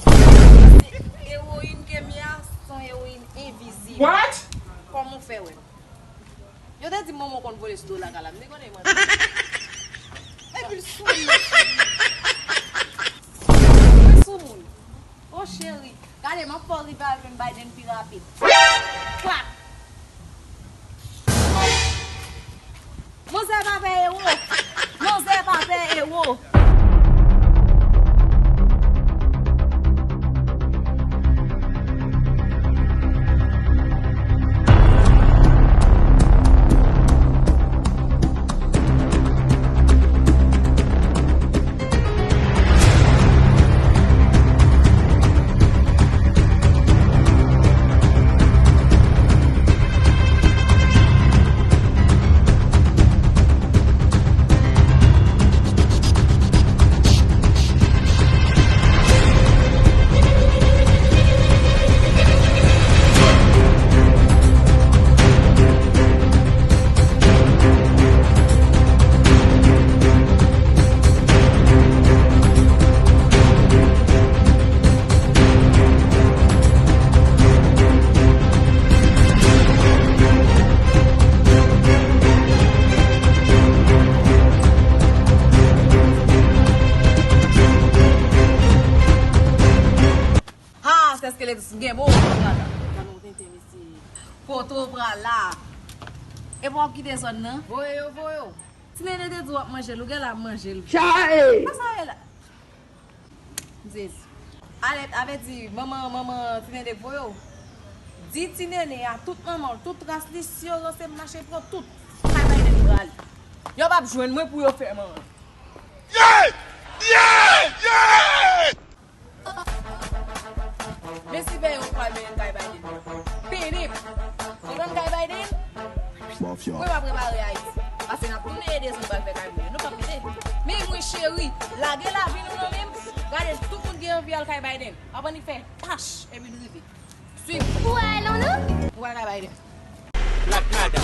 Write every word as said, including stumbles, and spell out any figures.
Paske ewoyin ke m ye a, se yon ewoyin envizib. What? Kòman w fè wè m? Yo te di m manman w konn vole sou do lakay la, m te konnen manti. Epi l sou moun. Mwen sou moun. O cheri, gade, m ap fè w rive al jwenn Biden pi rapid. Klak! Manzè pa pè ewo! Manzè pa pè ewo! Ha, sèske legliz gen bon. Gade, gade yon tenten, mesye. Kote w pral la? E pa w ap kite zòn nan? Voye yo, voye yo. Ti Nene te di w ap manje l, ou gen la ap manje l. Chae! Sa sa ye la? Jezi. Ale, avèti manman, manman Ti Nene k voye w. Di Ti Nene a tout manman l, tout ras li, si yo ranse m mache pran tout. Kay Biden m prale. Yo p ap jwenn mwen pou yo fè manman. Yeah! Yeah! Yeah! Men si pè yo pral mennen n kay Biden. Pene! Devan n kay Biden, mwen pa prepare Ayiti. Paske n ap tounen ede zòn pral fè kay Biden. Nou p ap kite. Men mwen cheri, lage lavi nou nan men m. Gade, tout moun gen anvi al kay Biden. Avan li fè tach, epi n rive. Swiv. Ou wè non nou? Ou wè kay Biden. Black Nada.